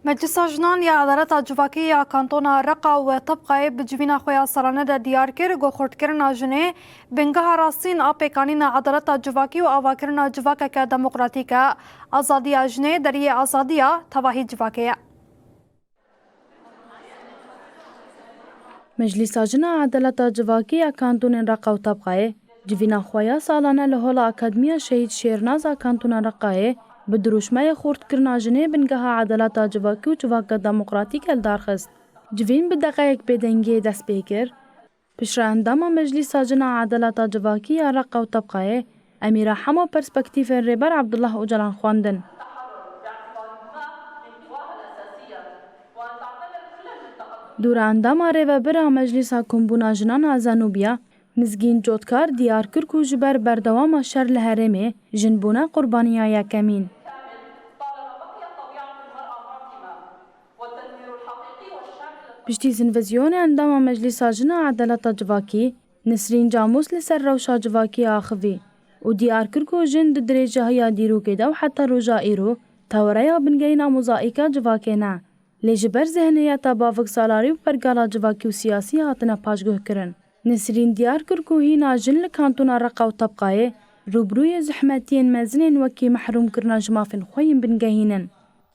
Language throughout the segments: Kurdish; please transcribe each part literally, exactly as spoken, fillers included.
Meclisa Jinan ya Edaleta Civakî ya Kantona Reqa û Tebqayê bi civîna xwe ya salane de diyar kir ku xurtkirina jinê bingeha rastîn a pêkanîna edaleta civakî û avakirina civakeke demokratîk e. Azadiya jinê deriyê azadiya tevahî civakê ye. Meclîsa Jin a Edaleta Civakî ya Kantonên Reqa û Tebqayê civîna xwe ya salane li Hola Akademiya Şehîd Şêrnaz a Kantona Reqayê bi dirûşmeyê xurtkirina jinê bingeha edaleta civakî û civaka demokratîk e li dar xist. Civîn bi deqeyek bêdengiyê dest pê kir. Piştre endama Meclîsa Jin a Edaleta Civakî ya Reqa û Tebqayê, Emîra Hema perspektîfên Rêber Abdullah Ocalan xwendin. Dûra endama rêvebir a Meclîsa Kombûna Jinan a Zenûbiya, Mizgîn Cotkar diyar kir ku ji ber berdewama şer li herêmê, jin bûne qurbaniya yekemîn. Piştî sînvizyonê endama Meclîsa Jin a Edaleta Civakî, Nisrîn Camûs li ser rewşa civakî axivî û diyar kir ku jin di dirêjahiya dîrokê de û heta roja îro teoreya bingehîna mozaîka civakê ne, lê ji ber zihniyeta baviksalarî û pergala civakî û siyasî hatine paşguhkirin. Nisrîn diyar kir ku hîna jin li Kantona Reqa û Tebqayê rûbirûyê zehmetiyên mezin ên wekî mehrûmkirina ji mafên xwe yên bingehîn in.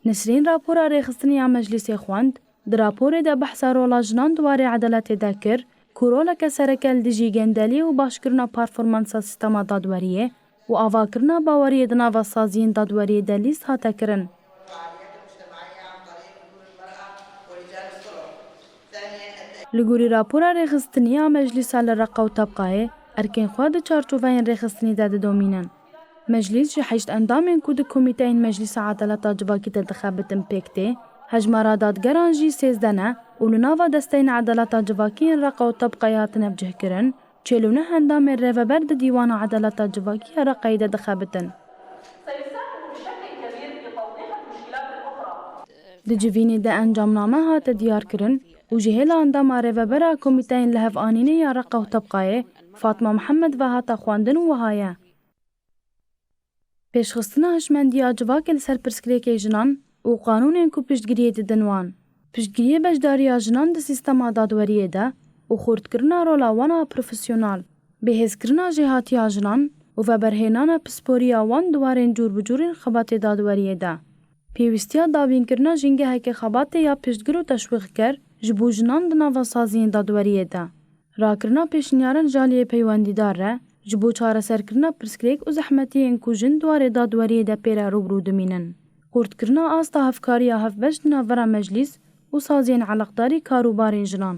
Nisrîn rapora rêxistinê ya Meclîsê xwend. Di raporê de behsa rola jinan di warê edaletê de kir ku roleke sereke li dijî gendeliyê û başkirina performansa sîstema dadweriyê û avakirina baweriyê di nava saziyên dadweriyê de lîst hate kirin. Li gorî rapora rêxistinî ya Meclîsa li Reqa û Tebqayê, erkên xwe di çarçoveyên rêxistinî de didomînin. Meclîs ji heşt endamên ku di Komîteyên Meclîsa Edaleta Civakî de dixebitin pêk tê, hejmara dadgeran jî sêzdeh ne û li nava desteyên edaleta civakî yên Reqa û Tebqayê hatine bicihkirin, çil û neh endamên rêveber di Dîwana Edaleta Civakî ya Reqayê de dixebitin. Di civînê de encamname hate diyarkirin û ji hêla endama rêveber a Komîteyên Lihevanînê ya Reqa û Tebqayê, Fatma Mihemed ve hate xwendin û wiha ye: Pêşxistina hişmendiya civakê li ser pirsgirêkê jinan û qanûnên ku piştgiriyê didin wan. Piştgiriyê beşdariya jinan di sîstema dadweriyê de û xurtkirina rola wan a profesyonal. Bihêzkirina jêhatiya jinan û veberhênana pisporiya wan di warên cûr bi cûr ên xebatê dadweriyê de. Pêwîstiya dawînkirina jîngeheke xebatê ya piştgir û teşwîqker ji bo jinan di nava saziyên dadweriyê de. Rakirina pêşniyarên ji aliyê peywendîdar re ji bo çareserkirina pirsgirêk û zehmetiyên ku jin di warê dadweriyê de pê re rûbirû dimînin. Xurtkirina asta hevkariya hevbeş di navbera meclîs û saziyên eleqdarî karûbarên jinan.